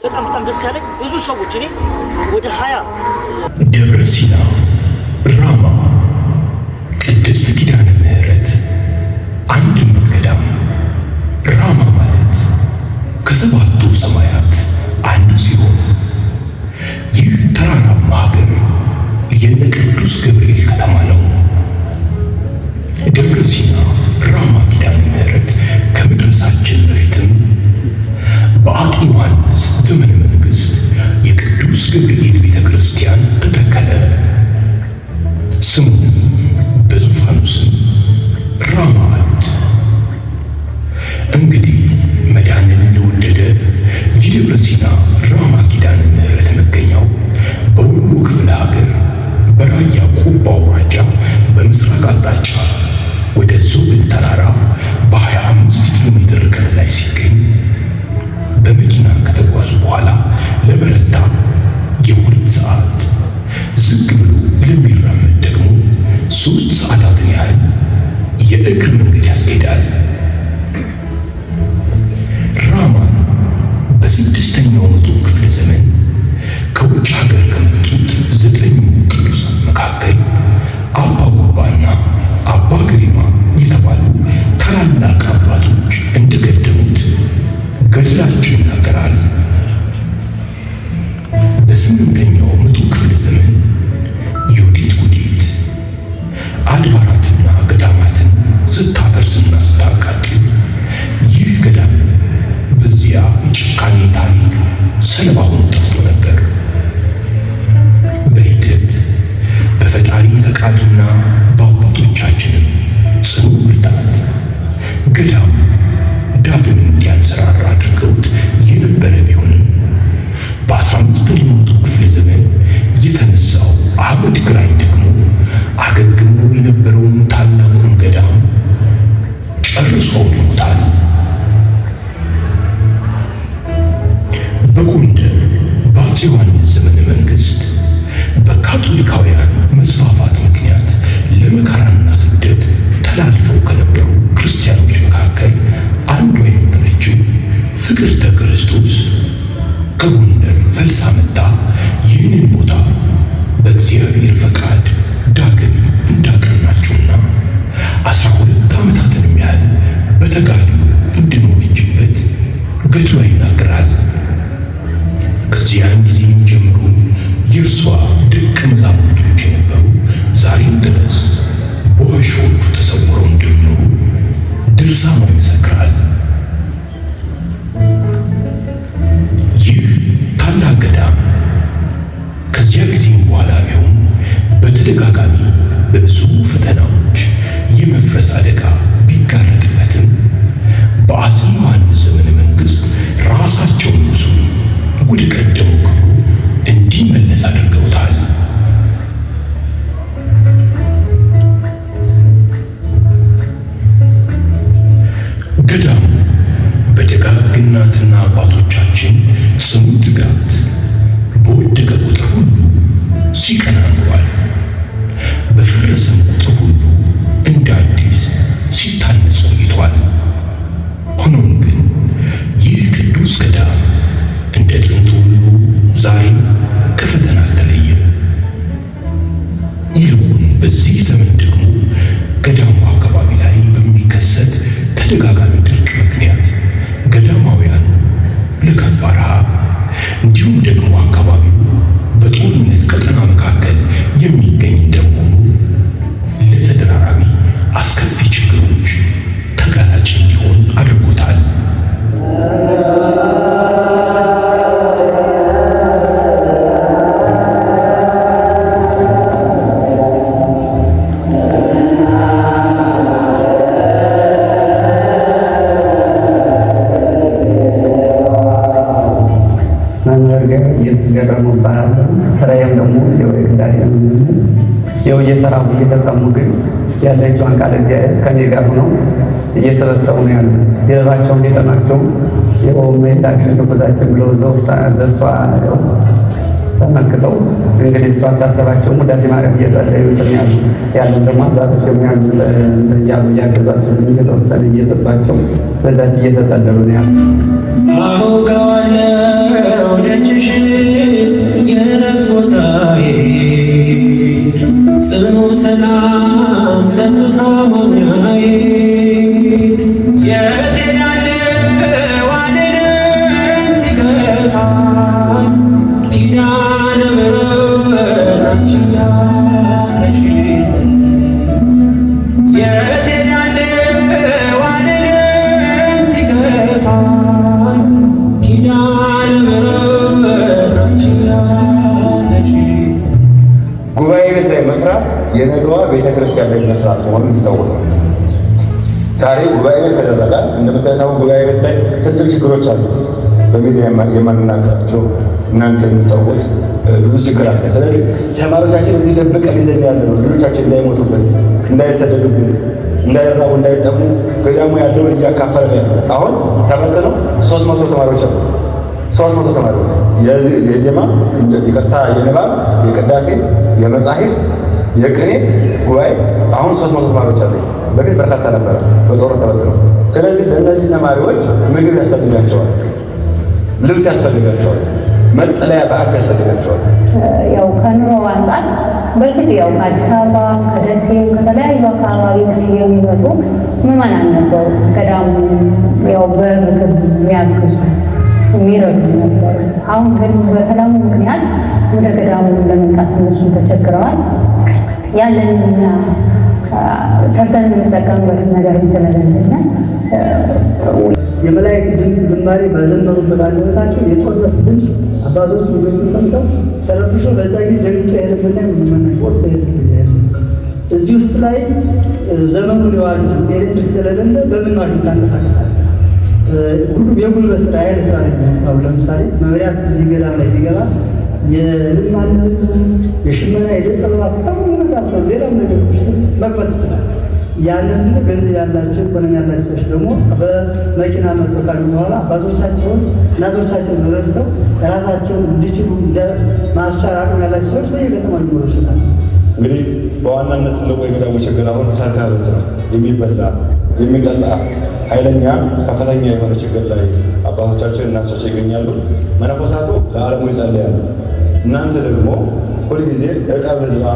በጣም በጣም ደስ ያለኝ ብዙ ሰዎች እኔ ወደ 20 ደብረ ሲና ራማ ቅድስት ኪዳነ ምሕረት አንድነት ገዳም። ራማ ማለት ከሰባቱ ሰማያት አንዱ ሲሆን ይህ ተራራማ ሀገር የነ ቅዱስ ገብርኤል ከተማ ነው። ደብረ ሲና ራማ ኪዳነ ምሕረት ከመድረሳችን በፊትም በአጤ ዮሐንስ ዘመነ መንግሥት የቅዱስ ገብርኤል ቤተ ክርስቲያን ተተከለ። ስሙንም በዙፋኑ ስም ራማ አሉት። እንግዲህ መዳንን ለወደደ የደብረ ሲና ራማ ኪዳነ ምሕረት መገኛው በወሎ ክፍለ ሀገር በራያ ቆቦ አውራጃ በምስራቅ አቅጣጫ ወደ ዞብል ተራራ በ25 ኪሎ ሜትር ርቀት ላይ ሲገኝ በመኪና ከተጓዙ በኋላ ለበረታ የ2 ሰዓት፣ ዝግ ብሎ ለሚራመድ ደግሞ 3 ሰዓታትን ያህል የእግር መንገድ ያስኬዳል። ራማን በስድስተኛው መቶ ክፍለ ዘመን ከውጭ ሀገር ከመጡት ዘጠኙ ቅዱሳን መካከል አባ ጉባና አባ ገሪማ የተባሉ ታላላቅ አባቶች እንደገደሙት ገድላቸው ይናገራል። በስምንተኛው መቶ ክፍለ ዘመን ዮዲት ጉዲት አድባራትና ገዳማትን ስታፈርስና ስታቃጥል ይህ ገዳም በዚያ የጭካኔ ታሪክ ሰለባ ሆኖ ጠፍቶ ነበር። በሂደት በፈጣሪ ፈቃድና በአባቶቻችንም ጽኑ ብርታት ገዳሙ ዳግም እንዲያንሰራራ አድርገውት የነበረ ቢሆንም በ15ኛው መቶ ክፍለ ዘመን የተነሳው አህመድ ግራኝ ደግሞ አገግሞ የነበረውን ታላቁን ገዳም ጨርሶ አውድሞታል። በጎንደር በአፄ ዮሐንስ ዘመነ መንግስት በካቶሊካውያን መስፋፋት ምክንያት ለመከራና ስደት ተላልፈው ከነበሩ ክርስቲያኖች መካከል አንዷ የነበረችው ፍቅርተ ክርስቶስ ከጎንደር ፈልሳ መጣ ይህንን ቦታ በእግዚአብሔር ፈቃድ ዳግም እንዳቀናችውና 12 ዓመታትንም ያህል በተጋድሎ እንደኖረችበት ገድሏ ይናገራል። ከዚያን ጊዜም ጀምሮ የእርሷ ደቀ መዛሙርቶች የነበሩ ዛሬም ድረስ በዋሻዎቹ ተሰውረው እንደሚኖሩ ድርሳኗ ይመሰክራል። ይህ ታላቅ ገዳም ከዚያ ጊዜም በኋላ ቢሆን በተደጋጋሚ በብዙ ፈተናዎች የመፍረስ አደጋ ቢጋረጥበትም በአፄ ዮሐንስ ዘመነ መንግስት ራሳቸው ንጉሡ ወደ ቀደመው ክብሩ እንዲመለስ አድርገውታል። ገዳሙ በደጋግ እናትና አባቶቻችን ጽኑ ትጋት በወደቀ ቁጥር ሁሉ ሲቀና ኖሯል። በፈረሰም ቁጥር ሁሉ እንደ አዲስ ሲታነጽ ቆይቷል። ሆኖም ግን ይህ ቅዱስ ገዳም እንደ ጥንቱ ሁሉ ዛሬም ከፈተና አልተለየም። ይልቁን በዚህ ዘመን ደግሞ ገዳሙ አካባቢ ላይ በሚከሰት ተደጋጋሚ ድርቅ ምክንያት ገዳማውያኑ ለከፋ ረሃብ እንዲሁም ደግሞ አካባቢው በጦርነት ቀጠና መካከል የሚገኝ እንደመሆኑ ለተደራራቢ አስከፊ ችግሮች ተጋላጭ እንዲሆን አድርጎታል። መምህር ገብረ ኢየሱስ ገረመው እባላለሁ። ስራዬም ደግሞ የቅዳሴ መምህር ነኝ። ይኸው እየተራቡ እየተጠሙ ግን ያለችዋን ቃለ እግዚአብሔር ከኔ ጋር ሆነው እየሰበሰቡ ነው ያሉ። የረባቸውን የጠማቸውም ይኸው እመቤታችን ትጉዛችን ብለው እዛው በእሷ ያው ተመልክተው እንግዲህ እሷ አታስረባቸውም ውዳሴ ማርያም እየጸለዩ እንትን ያሉ ያለን ደግሞ አባቶች ደግሞ ያሉ እንትን እያሉ እያገዟቸው ትንሽ የተወሰነ እየሰጧቸው በዛች እየተጠለሉ ነው ያሉ። አውቀዋለሁ መስራት የነገዋ ቤተክርስቲያን ላይ መስራት መሆኑን እንዲታወቅ ነው። ዛሬ ጉባኤ ቤት ከደረቀ እንደምታዩት አሁን ጉባኤ ቤት ላይ ትልቅ ችግሮች አሉ። በሚዲያ የማንናገራቸው እናንተ የምታውቁት ብዙ ችግር አለ። ስለዚህ ተማሪዎቻችን እዚህ ደብቀን ይዘን ያለ ነው፣ ልጆቻችን እንዳይሞቱብን፣ እንዳይሰደዱብን፣ እንዳይራቡ፣ እንዳይጠሙ ገዳሙ ያለውን እያካፈለ ነው ያለው። አሁን ተበትነው 300 ተማሪዎች አሉ። 300 ተማሪዎች የዜማ፣ ይቅርታ፣ የንባብ፣ የቅዳሴ፣ የመጻሕፍት፣ የቅኔ ጉባኤ አሁን 300 ተማሪዎች አሉ። በፊት በርካታ ነበረ፣ በጦርነት ተበትነው። ስለዚህ ለእነዚህ ተማሪዎች ምግብ ያስፈልጋቸዋል፣ ልብስ ያስፈልጋቸዋል፣ መጠለያ በዓት ያስፈልጋቸዋል። ያው ከኑሮ አንጻር በእርግጥ ያው ከአዲስ አበባ፣ ከደሴም፣ ከተለያዩ አካባቢዎች የሚመጡ ምዕመናን ነበሩ። ገዳሙ ያው በምግብ የሚያግዙ፣ የሚረዱ ነበሩ። አሁን ግን በሰላሙ ምክንያት ወደ ገዳሙ ለመምጣት እነሱም ተቸግረዋል። ያለንና ሰርተን የምንጠቀምበት ነገርም ስለሌለ የመላእክት ድምፅ ዝማሬ በዘመሩበት አንደበታቸው የጦርነት ድምፅ አባቶች ልጆችን ሰምተው ተረብሾ በዛ ጊዜ ደንግጦ የሄደብና መና ወጥቶ ሄደብና እዚህ ውስጥ ላይ ዘመኑን የዋጁ ኤሌክትሪክ ስለሌለ በምን ማሽን ታንቀሳቀሳለህ? ሁሉም የጉልበት ስራ፣ የኃይል ስራ ነው የሚሆኑት። ለምሳሌ መብራት እዚህ ገዳም ላይ ቢገባ የልማን፣ የሽመና፣ የዕደ ጥበባት በሙሉ የመሳሰሉ ሌላም ነገሮች መግባት ይችላል። ያንን ገንዘብ ያላቸው፣ ኢኮኖሚ ያላቸው ሰዎች ደግሞ በመኪና መጥተው ካሉ በኋላ አባቶቻቸውን፣ እናቶቻቸውን ረድተው ራሳቸውን እንዲችሉ ማስቻል አቅም ያላቸው ሰዎች በየከተማው ሊኖሩ ይችላሉ። እንግዲህ በዋናነት ትልቁ የገዳሙ ችግር አሁን ሰርከ ህብስት ነው። የሚበላ የሚጠጣ ኃይለኛ ከፍተኛ የሆነ ችግር ላይ አባቶቻችን፣ እናቶቻችን ይገኛሉ። መነኮሳቱ ለዓለሙ ይጸልያሉ። እናንተ ደግሞ ሁልጊዜ ዕቀብ ህዝባ።